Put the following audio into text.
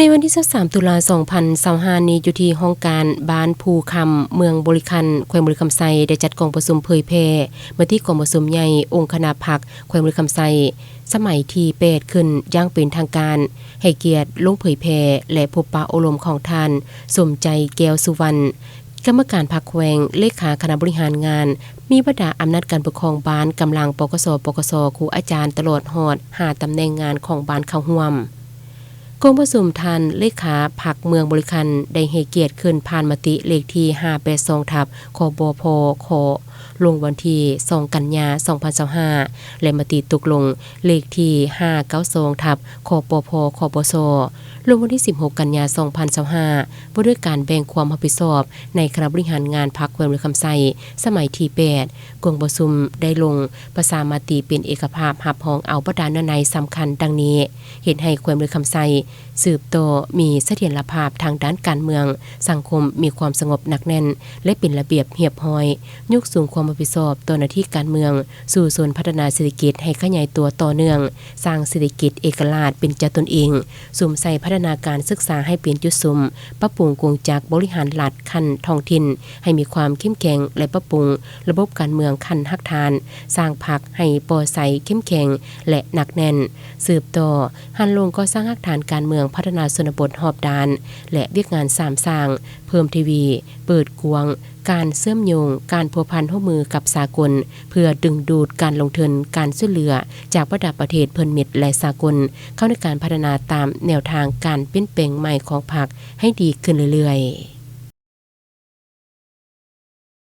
ໃນວັນທີຊາວສາມ ຕຸລາ ສອງພັນຊາວຫ້ານີ້ ຢູ່ທີ່ຫ້ອງການບ້ານພູຄຳ ເມືອງບໍລິຄັນ ແຂວງບໍລິຄຳໄຊ ໄດ້ຈັດກອງປະຊຸມເຜີຍແຜ່ມະຕິກອງປະຊຸມໃຫຍ່ອົງຄະນະພັກແຂວງບໍລິຄຳໄຊ ສະໄໝທີແປດ ຂຶ້ນຢ່າງເປັນທາງການ, ໃຫ້ກຽດລົງເຜີຍແຜ່ ແລະ ພົບປະໂອ້ລົມຂອງທ່ານ ສົມໃຈ ແກ້ວສຸວັນ ກຳມະການພັກແຂວງ, ເລຂາຄະນະບໍລິຫານງານ, ມີບັນດາອຳນາດການປົກຄອງບ້ານ, ກຳລັງ ປກສ, ປກສ, ຄູອາຈານ ຕະຫຼອດຮອດຫ້າຕຳແໜ່ງງານຂອງບ້ານເຂົ້າຮ່ວມ. ກອງປະຊຸມທ່ານເລຂາພັກເມືອງບໍລິຄັນ ໄດ້ໃຫ້ກຽດຂຶ້ນຜ່ານມະຕິເລກທີຫ້າແປດສອງ ທັບ ຄບພ ຄ ລົງວັນທີສອງ ກັນຍາ ສອງພັນຊາວຫ້າ ແລະ ມະຕິຕົກລົງເລກທີຫ້າເກົ້າສອງ ທັບ ຄປພ ຄປຊ ລົງວັນທີສິບຫົກ ກັນຍາ ສອງພັນຊາວຫ້າ ວ່າດ້ວຍການແບ່ງຄວາມຮັບຜິດຊອບໃນຄະນະບໍລິຫານງານພັກແຂວງບໍລິຄຳໄຊ ສະໄໝທີແປດ. ກອງປະຊຸມໄດ້ລົງປະຊາມະຕິເປັນເອກະພາບ ຮັບຮອງເອົາບັນດາເນື້ອໃນສຳຄັນດັ່ງນີ້: ເຮັດໃຫ້ແຂວງບໍລິຄຳໄຊສືບຕໍ່ມີສະຖຽນລະພາບທາງດ້ານການເມືອງ, ສັງຄົມມີຄວາມສະຫງົບໜັກແໜ້ນ ແລະ ເປັນລະບຽບຮຽບຮ້ອຍ, ຍົກສູງຄວາມຮັບຜິດຊອບຕໍ່ໜ້າທີ່ການເມືອງ, ສູ້ຊົນພັດທະນາເສດຖະກິດໃຫ້ຂະຫຍາຍຕົວຕໍ່ເນື່ອງ, ສ້າງເສດຖະກິດເອກະລາດເປັນເຈົ້າຕົນເອງ, ສຸມໃສ່ພັດທະນາການສຶກສາໃຫ້ເປັນຈຸດສຸມ, ປັບປຸງກົງຈັກບໍລິຫານລັດຂັ້ນທ້ອງຖິ່ນໃຫ້ມີຄວາມເຂັ້ມແຂງ ແລະ ປັບປຸງລະບົບການເມືອງຂັ້ນຮາກຖານ, ສ້າງພັກໃຫ້ປ່ອໃສ, ເຂັ້ມແຂງ ແລະ ໜັກແໜ້ນ. ສືບຕໍ່ຫັນລົງກໍ່ສ້າງຮາກຖານການເມືອງ, ພັດທະນາຊົນນະບົດຮອບດ້ານ ແລະ ວຽກງານສາມສ້າງ, ເພີ່ມທະວີ, ເປີດກວ້າງການເຊື່ອມໂຍງ, ການພົວພັນຮ່ວມມືກັບສາກົນ ເພື່ອດຶງດູດການລົງທຶນ, ການຊ່ວຍເຫຼືອຈາກບັນດາປະເທດເພື່ອນມິດ ແລະ ສາກົນ ເຂົ້າໃນການພັດທະນາຕາມແນວທາງການປ່ຽນແປງໃໝ່ຂອງພັກໃຫ້ດີຂຶ້ນເລື້ອຍໆ.